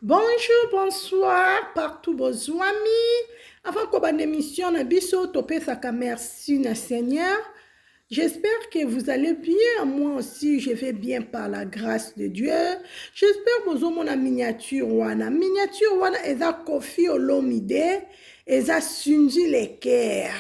Bonjour, bonsoir, partout bozwami. Avant kobanda émission na biso, topesaka merci na Seigneur. J'espère que vous allez bien. Moi aussi, je vais bien par la grâce de Dieu. J'espère bozomona miniature wana. Miniature wana eza Koffi Olomide, eza Cindy Le Cœur.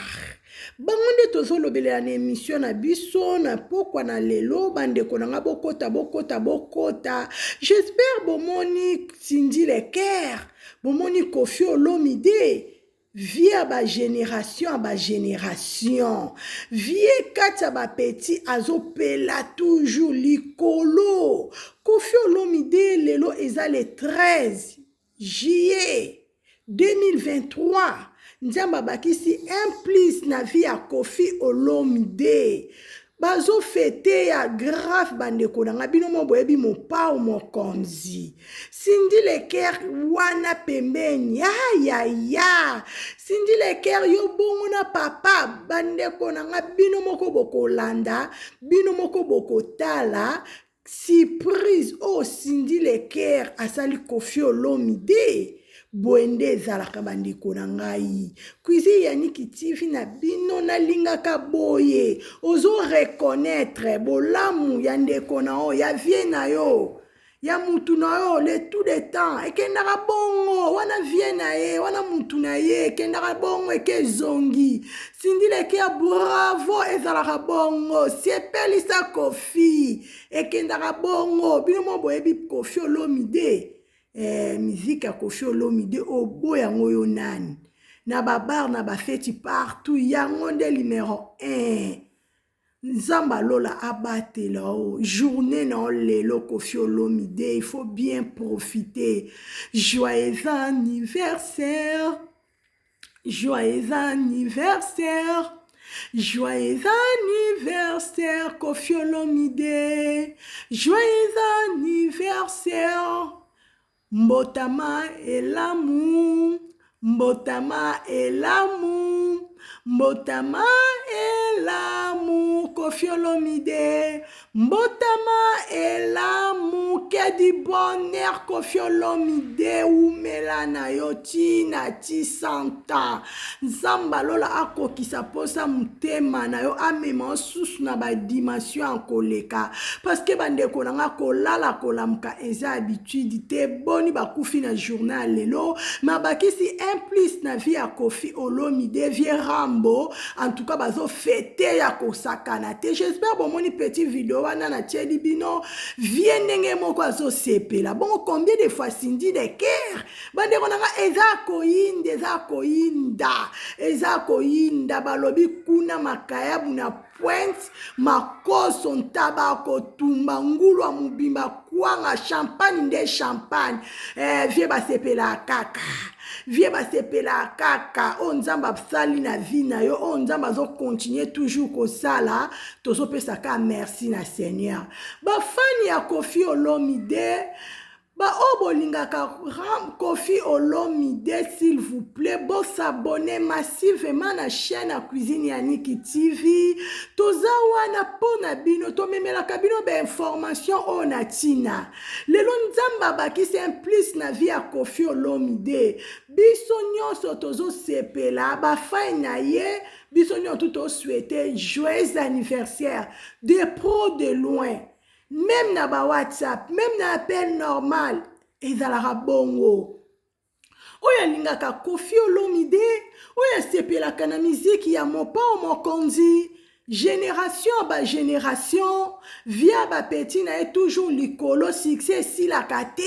Bango nde tozolobelela na émission na biso na pokwa na lelo. Bandeko na nga, bokota, bokota, bokota. J'espère bomoni Cindy Le Cœur, bomoni Koffi Olomide, vie ya bagénération ya bagénération, vie kati ya bapetits azopela toujours likolo. Koffi Olomide, lelo eza le 13 juillet 2023. Nzambe abakisi un plus na vie ya Koffi Olomide. Bazofêter ya grave. Bandeko na nga, bino mo boyebi Mopao Mokonzi, Cindy Le Cœur wana pembeni. Ayaya, Cindy Le Cœur, yo bongo na papa. Bandeko na nga, bino moko bokolanda, bino moko bokotala surprise oyo Cindy Le Cœur asali Koffi Olomide. Boye nde ezalaka, bandeko na ngai. Cuisine Yaniki TV na bino, nalingaka boye. Ozo reconnaître bolamu ya ndeko na yo, ya vie na yo, ya mutu na yo. Le tout de temps ekendaka bongo wana, vie na ye wana, mutu na ye ekendaka bongo, eke ezongi. Cindy Le Cœur, bravo, ezalaka bongo. Sepelisa Koffi, ekendaka bongo. Bino mo boyebi Koffi Olomide. Miziki ya Koffi Olomide, oboya yango yo nani? Na babar, na bafeti, partout, yango nde numéro 1. Nzambe alola abatela o journée na o lelo. Koffi Olomide, il faut bien profiter. Joyeux anniversaire, joyeux anniversaire, joyeux anniversaire, Koffi Olomide, joyeux anniversaire. Mbotama elamu, mbotama elamu, mbotama elamu, Koffi Olomide, mbotama elamu. Que du bonheur, Koffi Olomide. Umela na yo ntina ti 100 ans. Nzambe alola akokisa mposa motema na yo, amema osusu na badimension ya koleka, parce que bandeko na nga, kolala kolamuka eza habitude te. Boni bakufi na journée ya lelo, ma bakisi un plus na vie ya Koffi Olomide, vie Rambo. En tout cas, bazofêter ya kosakana te. J'espère bomoni petit video wana natieli bino, vie ndenge moko azosepela bongo. Combien de fois Cindy Le Cœur, bandeko na nga, eza koyinda, eza koyinda, eza koyinda. Balobi kuna makayabu na pointe, makoso, ntaba, kotumba ngulu ya mobimba, kwanga, champagne nde champagne. Vie basepelaka kaka, vie basepelaka kaka. Oyo Nzambe asali na vie na yo, oyo Nzambe azocontinuer toujours kosala, tozopesaka merci na Seigneur. Bafani ya Koffi Olomide, baoyo bolingaka Koffi Olomide, s'il vous plaît, bos'abonner massivement na chaîne ya Cuisine Yaniki TV. Toza wana mpo na bino, tomemelaka bino bainformation oyo na ntina. Lelo Nzambe abakisi un plus na vie ya Koffi Olomide. Biso nyonso tozosepela, bafai na ye, biso nyonso tosouhaiter joyeux anniversaire de près, de loin, même na bawhatsapp, même na appel normal. Ezalaka bongo. Oyo alingaka Koffi Olomide, oyo asepelaka na miziki ya Mopao Mokonzi, génération ya bagénération, via bapetits na ye, toujours likolo, succès esilaka te.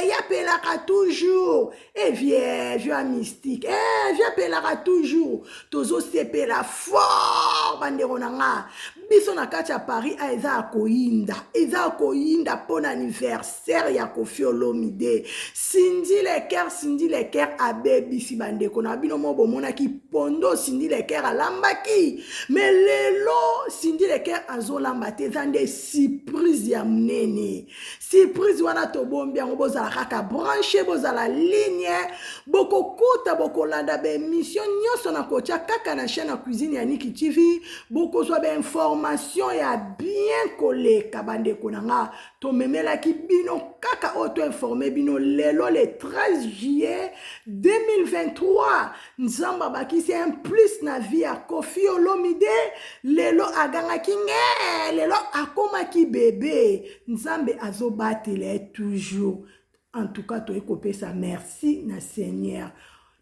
Yapelaka toujours e vie, vie ya mystique, vie apelaka toujours. Tozosepela fort, bandeko na nga. Biso na kati ya Paris a eza ya koyinda, eza ya koyinda mpo na anniversaire ya Koffi Olomide. Cindy Le Cœur, Cindy Le Cœur abebisi. Bandeko na bino mo bomonaki pondo Cindy Le Cœur alambaki, mais lelo Lelo Cindy Le Cœur azolamba te, eza nde surprise ya monene. Surprise wana tobombi yango, bozala kaka branche, bozala ligne, bokokuta bokolanda ba émission nyonso na kotia kaka na chaîne ya cuisine ya Niki TV, bokozwa ba information ya bien koleka. Bandeko na nga, tomemelaki bino kaka oyo to informe bino lelo le 13 juillet 2023. Nzambe abakisi un plus na vie ya Koffi Olomide. Lelo agangaki nge, lelo akomaki bebe. Nzambe azobatela ye toujours. En tout cas toyei kopesa merci na Seigneur.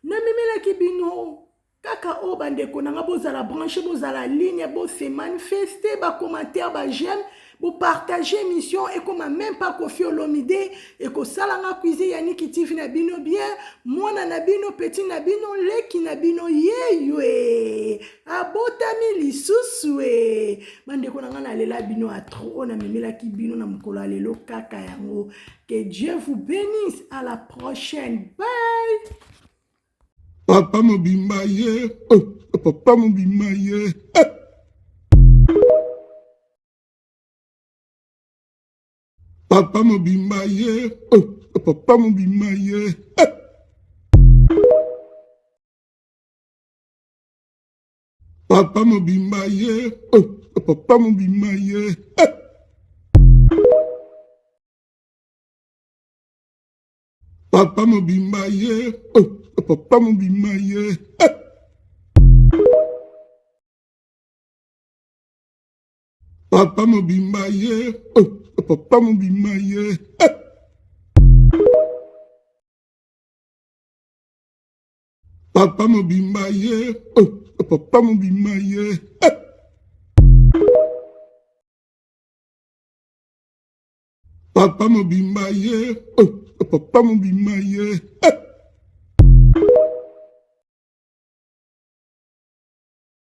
Namemelaki bino kaka oyo bandeko na nga, bozala branche, bozala ligne, bose manifeste, ba commentaire, ba j'aime, bopartage émission ekoma même pas Koffi Olomide. Ekosala nga cuisine ya Niki TV na bino bien, mwana na bino, petit na bino, leki na bino, yeyo e abotami lisusu e. Bandeko na nga, nalela bino a trop. Oyo namemelaki bino na mokolo ya lelo kaka yango. Que Dieu vous bénisse, à la prochaine, bye. Papa mobimba ye, oh, papa mobimba ye, eh. Papa mobimba ye, oh, papa mobimba ye, eh. Papa mobimba ye, oh, papa mobimba ye, eh. Papa mobimba ye, oh, papa mobimba ye, eh. Papa mobimba ye, oh, papa mobimba ye, eh. Papa mobimba ye, oh, papa mobimba ye, eh. Papa mobimba ye, oh, papa mobimba ye, eh.